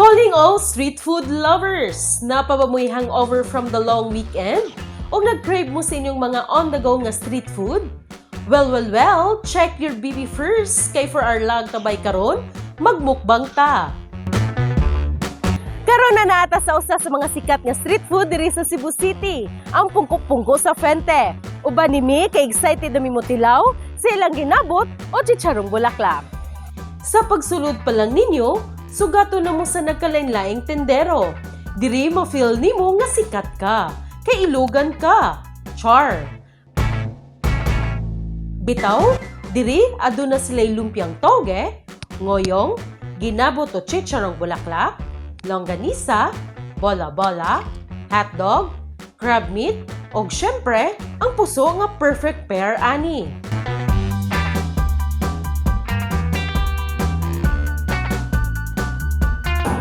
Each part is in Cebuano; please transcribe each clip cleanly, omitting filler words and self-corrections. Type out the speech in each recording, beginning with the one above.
Calling all street food lovers! Naa pa ba mo'y hangover from the long weekend? O nag-crave mo sa inyong mga on-the-go nga street food? Well, well, well, check your BB first kay for our Laag Tabay karon, magmukbang ta. Karon na naa ta sa usa sa mga sikat nga street food diri sa Cebu City, ang Pungko-Pungko sa Fuente. Uban ni mi kay excited na mi motilaw sa ilang ginabot o chicharong bulaklak. Sa pagsulod pa lang ninyo, sugato na mo sa nagkalain-laing tendero. Diri ma-feel nimo nga sikat ka, kay ilugan ka. Char. Bitaw, diri aduna sila'y lumpiang toge, ngoyong, ginabot o chicharong bulaklak, longganisa, bola-bola, hotdog, crab meat, og syempre, ang puso nga perfect pair ani.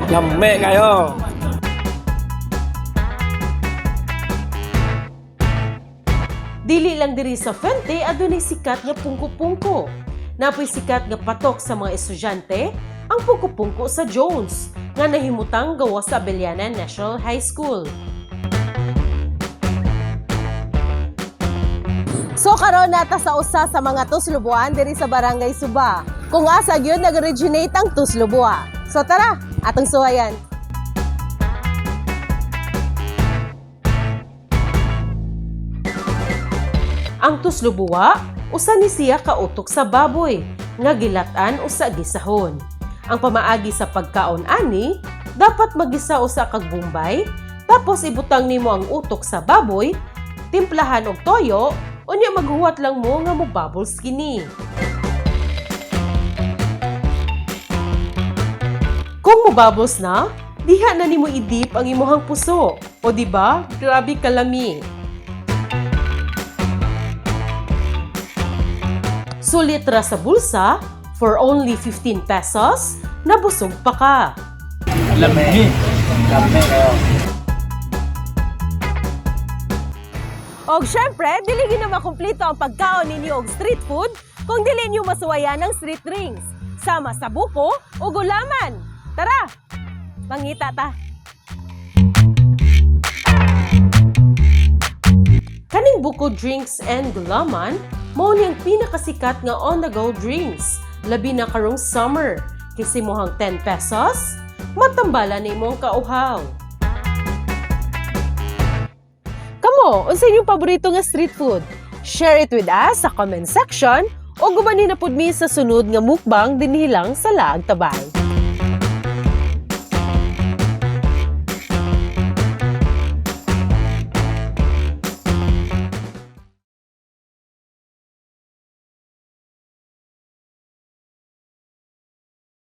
Lami kaayo. Dili lang diri sa Fuente adunay sikat nga pungko-pungko. Naa poy sikat nga patok sa mga estudyante, ang pungko-pungko sa Jones, nga nahimutang gawas sa Abellana National High School. So karon naa ta sa usa sa mga tuslob-buwan diri sa Barangay Suba. Kung asa gyud nag-originate ang tuslob-buwa. So tara, atong suwayan. Ang tuslob-buwa, usa ni siya ka utok sa baboy, nga gilatan usa gisahon. Ang pamaagi sa pagkaon ani, dapat magisa usa kag bumbay, tapos ibutang nimo ang utok sa baboy, timplahan og toyo, unya maghuwat lang mo nga mo bubbles kini. Kung mobubbles na, diha na nimo i-dip ang imuhang puso. O di ba? Grabe kalami. Sulit ra sa bulsa, for only 15 pesos, nabusog pa ka. Lami. Lami kaayo. Og syempre, dili gyud na makumpleto ang pagkaon ninyo og street food kung dili niyo masuwayan ng street drinks. Sama sa buko o gulaman. Tara, mangita ta. Kaning buko drinks and gulaman, mao ni ang pinakasikat nga on-the-go drinks, labi na karong summer. Kasi mohang 10 pesos, matambala na imong kauhaw. Kamo, unsa inyong paborito nga street food? Share it with us sa comment section o gubani na pud mi sa sunod nga mukbang dinhi lang sa Laag Tabay.